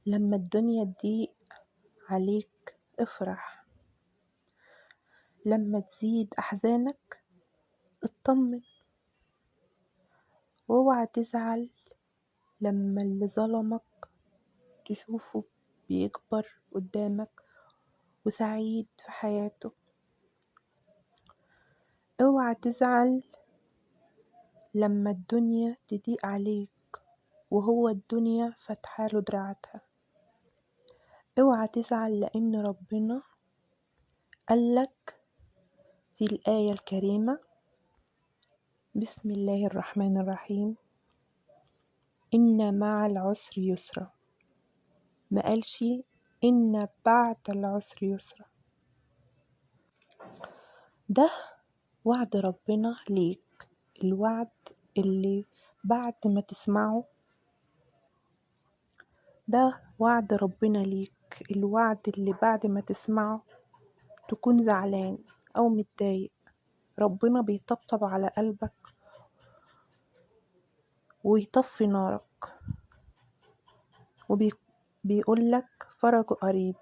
لما الدنيا تضيق عليك افرح، لما تزيد أحزانك اطمن، واوعى تزعل لما اللي ظلمك تشوفه بيكبر قدامك وسعيد في حياته. اوعى تزعل لما الدنيا تضيق عليك وهو الدنيا فاتحاله دراعتها. اوعى تزعل لان ربنا قالك في الآية الكريمة: بسم الله الرحمن الرحيم، إن مع العسر يسرا. ما قالش إن بعد العسر يسرا. ده وعد ربنا ليك، الوعد اللي بعد ما تسمعه ده وعد ربنا ليك، الوعد اللي بعد ما تسمعه تكون زعلان أو متضايق، ربنا بيطبطب على قلبك ويطفي نارك وبيقولك فرجه قريب.